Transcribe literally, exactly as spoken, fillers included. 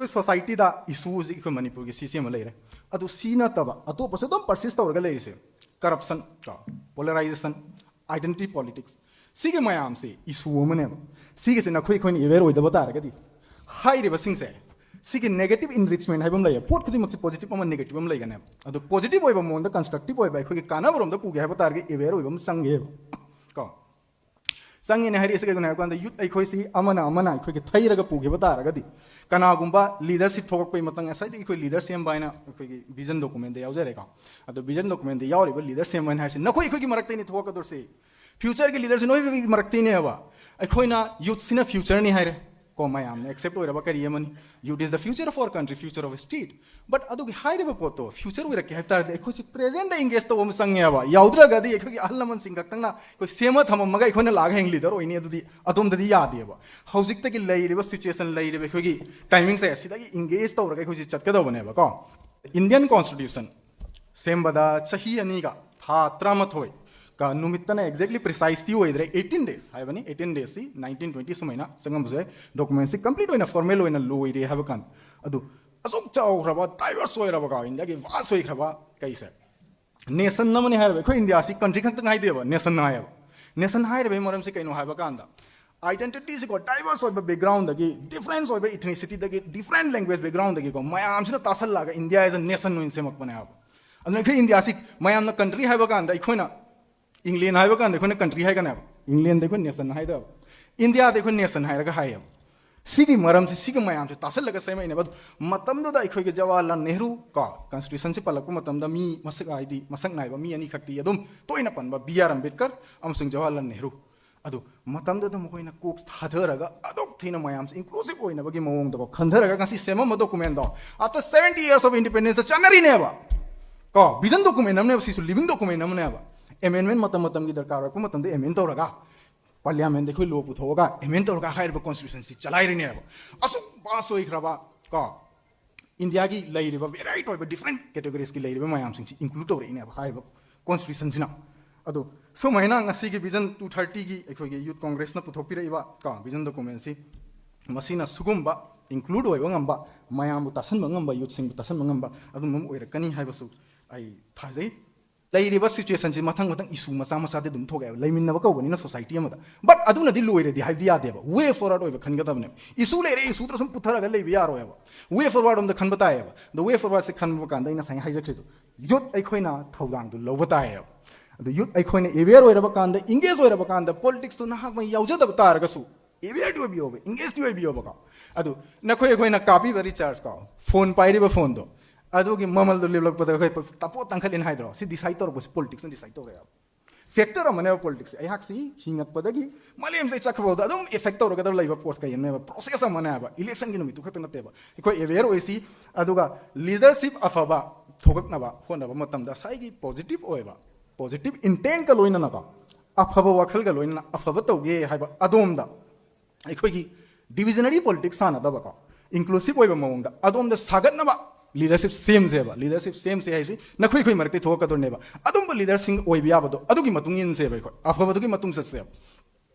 ꯑꯩꯈꯣꯏ ꯁꯣꯁꯥꯏꯇꯤꯗ ꯏꯁꯨ ꯍꯧꯖꯤꯛ ꯑꯩꯈꯣꯏ ꯃꯅꯤꯄꯨꯔꯒꯤ ꯁꯤꯁꯤ ꯑꯃ ꯂꯩꯔꯦ꯫ ꯑꯗꯨ ꯁꯤ ꯅꯠꯇꯕ ꯑꯇꯣꯞꯄꯁꯨ ꯑꯗꯨꯝ ꯄꯔꯁꯤꯁ ꯇꯧꯔꯒ ꯂꯩꯔꯤꯁꯦ, ꯀꯔꯞꯁꯟ ꯀꯣ, ꯄꯣꯂꯔꯥꯏꯖꯦꯁꯟ, ꯑꯥꯏꯗꯦꯟꯇꯤꯇꯤ ꯄꯣꯂꯤꯇꯤꯛꯁ, ꯁꯤꯒꯤ ꯃꯌꯥꯝꯁꯤ ꯏꯁꯨ ꯑꯃꯅꯦꯕ꯫ ꯁꯤꯒꯤꯁꯤ ꯅꯈꯣꯏ ꯑꯩꯈꯣꯏꯅ ꯑꯦꯋꯦꯌꯔ ꯑꯣꯏꯗꯕ ꯇꯥꯔꯒꯗꯤ ꯍꯥꯏꯔꯤꯕꯁꯤꯡꯁꯦ, ꯁꯤꯒꯤ ꯅꯦꯒꯦꯇꯤꯚ ꯏꯟꯔꯤꯆꯃꯦꯟ ꯍꯥꯏꯕ ꯑꯃ ꯂꯩꯌꯦ꯫ ꯄꯣꯠ ꯈꯨꯗꯤꯡꯃꯛꯁꯤ ꯄꯣꯖꯤꯇꯤꯚ ꯑꯃ ꯅꯦꯒꯦꯇꯤꯚ ꯑꯃ ꯂꯩꯒꯅꯦꯕ꯫ ꯑꯗꯨ ꯄꯣꯖꯤꯇꯤꯚ ꯑꯣꯏꯕ ꯃꯑꯣꯡꯗ ꯀꯟꯁꯇ꯭ꯔꯛꯇꯤꯚ ꯑꯣꯏꯕ ꯑꯩꯈꯣꯏꯒꯤ ꯀꯥꯟꯅꯕꯔꯣꯝꯗ ꯄꯨꯒꯦ ꯍꯥꯏꯕ ꯇꯥꯔꯒꯗꯤ ꯑꯦꯋꯦꯌꯔ ꯑꯣꯏꯕ ꯑꯃ ꯆꯪꯉꯦꯕ ꯀꯣ꯫ ꯆꯪꯉꯦꯅ ꯍꯥꯏꯔꯛꯏꯁꯦ ꯀꯩꯒꯤꯅꯣ ꯍꯥꯏꯕ ꯀꯥꯟꯗ ꯌꯨꯠ ꯑꯩꯈꯣꯏꯁꯤ ꯑꯃꯅ ꯑꯃꯅ ꯑꯩꯈꯣꯏꯒꯤ ꯊꯩꯔꯒ ꯄꯨꯈꯤꯕ ꯇꯥꯔꯒꯗꯤ, ꯀꯅꯥꯒꯨꯝꯕ ꯂꯤꯗꯔꯁꯤꯞ ꯊꯣꯛꯂꯛꯄꯩ ꯃꯇꯥꯡ, ꯉꯁꯥꯏꯗꯤ ꯑꯩꯈꯣꯏ ꯂꯤꯗꯔ ꯁꯦꯝꯕ ꯍꯥꯏꯅ ꯑꯩꯈꯣꯏꯒꯤ ꯚꯤꯖꯟ ꯗꯣꯀꯨꯃꯦꯟꯗ ꯌꯥꯎꯖꯔꯦꯀꯣ꯫ ꯑꯗꯣ ꯚꯤꯖꯟ ꯗꯣꯀꯨꯃꯦꯟꯗ ꯌꯥꯎꯔꯤꯕ ꯂꯤꯗꯔ ꯁꯦꯝꯕ ꯍꯥꯏꯅ ꯍꯥꯏꯔꯤꯁꯤ ꯅꯈꯣꯏ ꯑꯩꯈꯣꯏꯒꯤ ꯃꯔꯛꯇꯩꯅꯤ ꯊꯣꯛꯂꯛꯀꯗꯧꯔꯤꯁꯤ꯫ ꯐ꯭ꯌꯨꯆꯔꯒꯤ ꯂꯤꯗꯔꯁꯤ ꯅꯣꯏ ꯑꯩꯈꯣꯏꯒꯤ ꯃꯔꯛꯇꯩꯅꯦꯕ꯫ ꯑꯩꯈꯣꯏꯅ ꯌꯨꯠꯁꯤꯅ ꯐ꯭ꯌꯨꯆꯔꯅꯤ ꯍꯥꯏꯔꯦ ꯀꯣ, ꯃꯌꯥꯝꯅ ꯑꯦꯛꯁꯦꯞ ꯑꯣꯏꯔꯕ ꯀꯔꯤ ꯑꯃꯅꯤ? Youth is the future of our country, future of state. But ꯑꯗꯨꯒꯤ ꯍꯥꯏꯔꯤꯕ ꯄꯣꯠꯇꯣ ꯐ꯭ꯌꯨꯆꯔ ꯑꯣꯏꯔꯛꯀꯦ ꯍꯥꯏꯕ ꯇꯥꯔꯗꯤ ꯑꯩꯈꯣꯏꯁꯤ ꯄ꯭ꯔꯦꯖꯦꯟꯗ ꯑꯦꯡꯒꯦꯖ ꯇꯧꯕ ꯑꯃ ꯆꯪꯉꯦꯕ꯫ ꯌꯥꯎꯗ꯭ꯔꯒꯗꯤ ꯑꯩꯈꯣꯏꯒꯤ ꯑꯍꯜ ꯂꯃꯟꯁꯤꯡ ꯈꯛꯇꯪꯅ ꯑꯩꯈꯣꯏ ꯁꯦꯝꯃ ꯊꯝꯃꯝꯃꯒ ꯑꯩꯈꯣꯏꯅ ꯂꯥꯛꯑꯒ ꯍꯌꯦꯡ ꯂꯤꯗꯔ ꯑꯣꯏꯅꯤ, ꯑꯗꯨꯗꯤ ꯑꯗꯣꯝꯗꯗꯤ ꯌꯥꯗꯦꯕ꯫ ꯍꯧꯖꯤꯛꯇꯒꯤ ꯂꯩꯔꯤꯕ ꯁꯤꯆꯨꯋꯦꯁꯟ, ꯂꯩꯔꯤꯕ ꯑꯩꯈꯣꯏꯒꯤ ꯇꯥꯏꯃꯤꯡꯁꯦ, ꯁꯤꯗꯒꯤ ꯑꯦꯡꯒꯦꯖ ꯇꯧꯔꯒ ꯑꯩꯈꯣꯏꯁꯤ ꯆꯠꯀꯗꯧꯕꯅꯦꯕꯀꯣ꯫ ꯏꯟꯗꯤꯌꯟ ꯀꯣꯟꯁꯇꯤꯇ꯭ꯌꯨꯁꯟ ꯁꯦꯝꯕꯗ ꯆꯍꯤ ꯑꯅꯤꯒ ꯊꯥ ꯇꯔꯥꯃꯥꯊꯣꯏ ꯀ ꯅꯨꯃꯤꯠꯇꯅ ꯑꯦꯛꯖꯦꯛꯂꯤ ꯄ꯭ꯔꯤꯁꯥꯏꯁꯇꯤ ꯑꯣꯏꯗ꯭ꯔꯦ, ꯑꯩꯠꯇꯤꯟ ꯗꯦꯖ ꯍꯥꯏꯕꯅꯤ꯫ ꯑꯩꯠꯇꯤꯟ ꯗꯦꯖꯁꯤ ꯅꯥꯏꯟꯇꯤꯟ ꯇ꯭ꯋꯦꯟꯇꯤ ꯁꯨꯃꯥꯏꯅ ꯆꯪꯉꯝꯕꯁꯨ ꯌꯥꯏ꯫ ꯗꯣꯀꯨꯃꯦꯟꯁꯤ ꯀꯝꯄ꯭ꯂꯤꯠ ꯑꯣꯏꯅ ꯐꯣꯔꯃꯦꯜ ꯑꯣꯏꯅ ꯂꯣꯏꯔꯦ ꯍꯥꯏꯕ ꯀꯥꯟꯗ꯫ ꯑꯗꯨ ꯑꯁꯨꯛ ꯆꯥꯎꯈ꯭ꯔꯕ, ꯗꯥꯏꯚꯔꯁ ꯑꯣꯏꯔꯕ ꯀꯣ, ꯏꯟꯗꯤꯌꯥꯒꯤ ꯚꯥꯁ ꯑꯣꯏꯈ꯭ꯔꯕ ꯀꯩꯁꯦ, ꯅꯦꯁꯟ ꯑꯃꯅꯤ ꯍꯥꯏꯔꯕ꯫ ꯑꯩꯈꯣꯏ ꯏꯟꯗꯤꯌꯥꯁꯤ ꯀꯟꯇ꯭ꯔꯤ ꯈꯛꯇꯪ ꯍꯥꯏꯗꯦꯕ, ꯅꯦꯁꯟ ꯍꯥꯏꯌꯦꯕ꯫ ꯅꯦꯁꯟ ꯍꯥꯏꯔꯤꯕꯒꯤ ꯃꯔꯝꯁꯤ ꯀꯩꯅꯣ ꯍꯥꯏꯕ ꯀꯥꯟꯗ, ꯑꯥꯏꯗꯦꯟꯇꯤꯇꯤꯁꯤꯀꯣ, ꯗꯥꯏꯚꯔꯁ ꯑꯣꯏꯕ ꯕꯦꯛꯒ꯭ꯔꯥꯎꯟꯗꯒꯤ, ꯗꯤꯐ꯭ꯔꯦꯟꯁ ꯑꯣꯏꯕ ꯏꯊꯅꯤꯁꯤꯇꯤꯗꯒꯤ, ꯗꯤꯐ꯭ꯔꯦꯟ ꯂꯦꯡꯒ꯭ꯋꯦꯖ ꯕꯦꯛꯒ꯭ꯔꯥꯎꯟꯗꯒꯤꯀꯣ, ꯃꯌꯥꯝꯁꯤꯅ ꯇꯥꯁꯜꯂꯛꯑꯒ ꯏꯟꯗꯤꯌꯥ ꯑꯦꯖ ꯑ ꯅꯦꯁꯟ ꯑꯣꯏꯅ ꯁꯦꯝꯃꯛꯄꯅꯦꯕ꯫ ꯑꯗꯨꯅ ꯑꯩꯈꯣꯏ ꯏꯟꯗꯤꯌꯥꯁꯤ ꯃꯌꯥꯝꯅ ꯀꯟꯇ꯭ꯔꯤ ꯍꯥꯏꯕ ꯀꯥꯟꯗ, ꯑꯩꯈꯣꯏꯅ ꯏꯪꯂꯦꯟ ꯍꯥꯏꯕ ꯀꯥꯟꯗ ꯑꯩꯈꯣꯏꯅ ꯀꯟꯇ꯭ꯔꯤ ꯍꯥꯏꯒꯅꯦꯕ, ꯏꯪꯂꯦꯟꯗ ꯑꯩꯈꯣꯏ ꯅꯦꯁꯟ ꯍꯥꯏꯗꯕ, ꯏꯟꯗꯤꯌꯥꯗ ꯑꯩꯈꯣꯏ ꯅꯦꯁꯟ ꯍꯥꯏꯔꯒ ꯍꯥꯏꯌꯦꯕ꯫ ꯁꯤꯒꯤ ꯃꯔꯝꯁꯤ, ꯁꯤꯒꯤ ꯃꯌꯥꯝꯁꯦ ꯇꯥꯁꯜꯂꯒ ꯁꯦꯝꯃꯛꯏꯅꯦꯕ꯫ ꯑꯗꯨ ꯃꯇꯝꯗꯨꯗ ꯑꯩꯈꯣꯏꯒꯤ ꯖꯋꯥꯍꯔꯂꯥꯜ ꯅꯦꯍꯔꯨ ꯀꯣ, ꯀꯟꯁꯇꯤꯇ꯭ꯌꯨꯁꯟꯁꯤ ꯄꯜꯂꯛꯄ ꯃꯇꯝꯗ ꯃꯤ ꯃꯁꯛ, ꯍꯥꯏꯗꯤ ꯃꯁꯛ ꯅꯥꯏꯕ ꯃꯤ ꯑꯅꯤꯈꯛꯇꯤ ꯑꯗꯨꯝ ꯇꯣꯏꯅ ꯄꯟꯕ, ꯕꯤ ꯑꯥꯔ ꯑꯝꯕꯦꯗꯀꯔ ꯑꯃꯁꯨꯡ ꯖꯋꯥꯍꯔꯂꯥꯜ ꯅꯦꯍꯔꯨ꯫ ꯑꯗꯨ ꯃꯇꯝꯗꯨꯗ ꯃꯈꯣꯏꯅ ꯀꯣꯛ ꯊꯥꯗꯔꯒ ꯑꯗꯨꯛ ꯊꯤꯅ ꯃꯌꯥꯝꯁꯦ ꯏꯟꯀ꯭ꯂꯨꯁꯤꯚ ꯑꯣꯏꯅꯕꯒꯤ ꯃꯑꯣꯡꯗꯀꯣ ꯈꯟꯊꯔꯒ ꯉꯁꯤ ꯁꯦꯝꯃꯝꯕ ꯗꯣꯀꯨꯃꯦꯟꯗꯣ, after seventy years of independence ꯆꯠꯅꯔꯤꯅꯦꯕ ꯀꯣ꯫ ꯚꯤꯖꯟ ꯗꯣꯀꯨꯃꯦꯟ ꯑꯃꯅꯦꯕ, ꯁꯤꯁꯨ ꯂꯤꯚꯤꯡ ꯗꯣꯀꯨꯃꯦꯟ ꯑꯃꯅꯦꯕ꯫ ꯑꯦꯃꯦꯟꯃꯦꯟ ꯃꯇꯝ ꯃꯇꯝꯒꯤ ꯗꯔꯀꯥꯔ ꯑꯣꯏꯔꯛꯄ ꯃꯇꯝꯗ ꯑꯦꯃꯦꯟ ꯇꯧꯔꯒ, ꯄꯥꯔꯂꯤꯌꯥꯃꯦꯟꯗ ꯑꯩꯈꯣꯏ ꯂꯣ ꯄꯨꯊꯣꯛꯑꯒ ꯑꯦꯃꯦꯟ ꯇꯧꯔꯒ ꯍꯥꯏꯔꯤꯕ ꯀꯣꯟꯁꯇꯤꯇ꯭ꯌꯨꯁꯟꯁꯤ ꯆꯂꯥꯏꯔꯤꯅꯦꯕ꯫ ꯑꯁꯨꯛ ꯚꯥꯁ ꯑꯣꯏꯈ꯭ꯔꯕ ꯀꯣ, ꯏꯟꯗꯤꯌꯥꯒꯤ ꯂꯩꯔꯤꯕ ꯚꯦꯔꯥꯏꯇꯤ ꯑꯣꯏꯕ ꯗꯤꯐ꯭ꯔꯦꯟ ꯀꯦꯇꯦꯒꯣꯔꯤꯁꯀꯤ ꯂꯩꯔꯤꯕ ꯃꯌꯥꯝꯁꯤꯡꯁꯤ ꯏꯟꯀ꯭ꯂꯨꯗ ꯇꯧꯔꯛꯏꯅꯦꯕ ꯍꯥꯏꯔꯤꯕ ꯀꯣꯟꯁꯇꯤꯇ꯭ꯌꯨꯁꯟꯁꯤꯅ꯫ ꯑꯗꯣ ꯁꯨꯃꯥꯏꯅ ꯉꯁꯤꯒꯤ ꯚꯤꯖꯟ ꯇꯨ ꯊꯥꯔꯇꯤꯒꯤ ꯑꯩꯈꯣꯏꯒꯤ ꯌꯨꯠ ꯀꯣꯡꯒ꯭ꯔꯦꯁꯅ ꯄꯨꯊꯣꯛꯄꯤꯔꯛꯏꯕ ꯀꯣ, ꯚꯤꯖꯟ ꯗꯣꯀꯨꯃꯦꯟꯁꯤ ꯃꯁꯤꯅ ꯁꯤꯒꯨꯝꯕ include ꯑꯣꯏꯕ ꯉꯝꯕ, ꯃꯌꯥꯝꯕꯨ ꯇꯥꯁꯟꯕ ꯉꯝꯕ, ꯌꯨꯠꯁꯤꯡꯕꯨ ꯇꯥꯁꯟꯕ ꯉꯝꯕ ꯑꯗꯨꯒꯨꯝꯕ ꯑꯃ ꯑꯣꯏꯔꯛꯀꯅꯤ ꯍꯥꯏꯕꯁꯨ ꯑꯩ ꯊꯥꯖꯩ꯫ ꯂꯩꯔꯤꯕ situationꯁꯤ ꯃꯊꯪ ꯃꯊꯪ issue ꯃꯆꯥ ꯃꯆꯥꯗꯤ ꯑꯗꯨꯝ ꯊꯣꯛꯑꯦꯕ, ꯂꯩꯃꯤꯟꯅꯕ ꯀꯧꯕꯅꯤꯅ society ꯑꯃꯗ꯫ But ꯑꯗꯨꯅꯗꯤ ꯂꯣꯏꯔꯦꯗꯤ ꯍꯥꯏꯕꯗꯤ ꯌꯥꯗꯦꯕ, way forward ꯑꯣꯏꯕ ꯈꯟꯒꯗꯕꯅꯦꯕ꯫ Issue ꯂꯩꯔꯦ, issueꯗ ꯁꯨꯝ ꯄꯨꯊꯔꯒ ꯂꯩꯕ ꯌꯥꯔꯣꯏꯕ, way forwardꯔꯣꯝꯗ ꯈꯟꯕ ꯇꯥꯏꯌꯦꯕ꯫ ꯑꯗꯣ way forwardꯁꯦ ꯈꯟꯕ ꯀꯥꯟꯗ ꯑꯩ ꯉꯁꯥꯏ ꯍꯥꯏꯖꯈ꯭ꯔꯤꯗꯣ, youth ꯑꯩꯈꯣꯏꯅ ꯊꯧꯗꯥꯡꯗꯨ ꯂꯧꯕ ꯇꯥꯏꯌꯦꯕ꯫ ꯑꯗꯣ youth ꯑꯩꯈꯣꯏꯅ aware ꯑꯣꯏꯔꯕ ꯀꯥꯟꯗ, engage ꯑꯣꯏꯔꯕ ꯀꯥꯟꯗ, politicsꯇꯨ ꯅꯍꯥꯛꯃꯩ ꯌꯥꯎꯖꯗꯕ ꯇꯥꯔꯒꯁꯨ, awareꯗꯤ ꯑꯣꯏꯕꯤꯌꯣꯕ, engageꯗꯤ ꯑꯣꯏꯕꯤꯌꯣꯕꯀꯣ꯫ ꯑꯗꯨ ꯅꯈꯣꯏ ꯑꯩꯈꯣꯏꯅ ꯀꯥꯞꯄꯤꯕ rechargeꯀꯣ, phone ꯄꯥꯏꯔꯤꯕ phoneꯗꯣ, ꯑꯗꯨꯒꯤ ꯃꯃꯜꯗꯣ ꯂꯦꯞꯂꯛꯄꯗ ꯑꯩꯈꯣꯏ ꯇꯞꯄꯣ ꯇꯥꯡꯈꯠꯂꯦꯅ ꯍꯥꯏꯗ꯭ꯔꯣ? ꯁꯤ decide ꯇꯧꯔꯛꯄꯁꯤ politicsꯅ decide ꯇꯧꯔꯛꯑꯦꯕ꯫ Factor ꯑꯃꯅꯦꯕ politicsꯁꯦ꯫ ꯑꯩꯍꯥꯛꯁꯤ ꯍꯤꯡꯉꯛꯄꯗꯒꯤ ꯃꯥꯂꯦꯝꯁꯤꯗ ꯆꯠꯈ꯭ꯔꯐꯥꯎꯗ ꯑꯗꯨꯝ effect ꯇꯧꯔꯒꯗꯕ ꯂꯩꯕ ꯄꯣꯠ ꯀꯩꯅꯣꯅꯦꯕ, process ꯑꯃꯅꯦꯕ꯫ Electionꯒꯤ ꯅꯨꯃꯤꯠꯇꯨ ꯈꯛꯇ ꯅꯠꯇꯦꯕ꯫ ꯑꯩꯈꯣꯏ aware ꯑꯣꯏꯁꯤ, ꯑꯗꯨꯒ leadership ꯑꯐꯕ ꯊꯣꯛꯂꯛꯅꯕ ꯍꯣꯠꯅꯕ ꯃꯇꯝꯗ ꯉꯁꯥꯏꯒꯤ positive ꯑꯣꯏꯕ, positive intentꯀ ꯂꯣꯏꯅꯅꯀꯣ, ꯑꯐꯕ ꯋꯥꯈꯜꯒ ꯂꯣꯏꯅꯅ ꯑꯐꯕ ꯇꯧꯒꯦ ꯍꯥꯏꯕ ꯑꯗꯣꯝꯗ ꯑꯩꯈꯣꯏꯒꯤ divisionary politics ꯁꯥꯟꯅꯗꯕꯀꯣ, inclusive ꯑꯣꯏꯕ ꯃꯑꯣꯡꯗ ꯑꯗꯣꯝꯗ ꯁꯥꯒꯠꯅꯕ leadership ꯁꯦꯝꯁꯦꯕ꯫ Leadership ꯁꯦꯝꯁꯦ ꯍꯥꯏꯁꯤ ꯅꯈꯣꯏ ꯑꯩꯈꯣꯏ ꯃꯔꯛꯇꯩ ꯊꯣꯛꯂꯛꯀꯗꯣꯏꯅꯦꯕ꯫ ꯑꯗꯨꯝꯕ leaderꯁꯤꯡ ꯑꯣꯏꯕ ꯌꯥꯕꯗꯣ ꯑꯗꯨꯒꯤ ꯃꯇꯨꯡ ꯏꯟꯁꯦꯕ ꯑꯩꯈꯣꯏ, ꯑꯐꯕꯗꯨꯒꯤ ꯃꯇꯨꯡ ꯆꯠꯁꯦꯕ꯫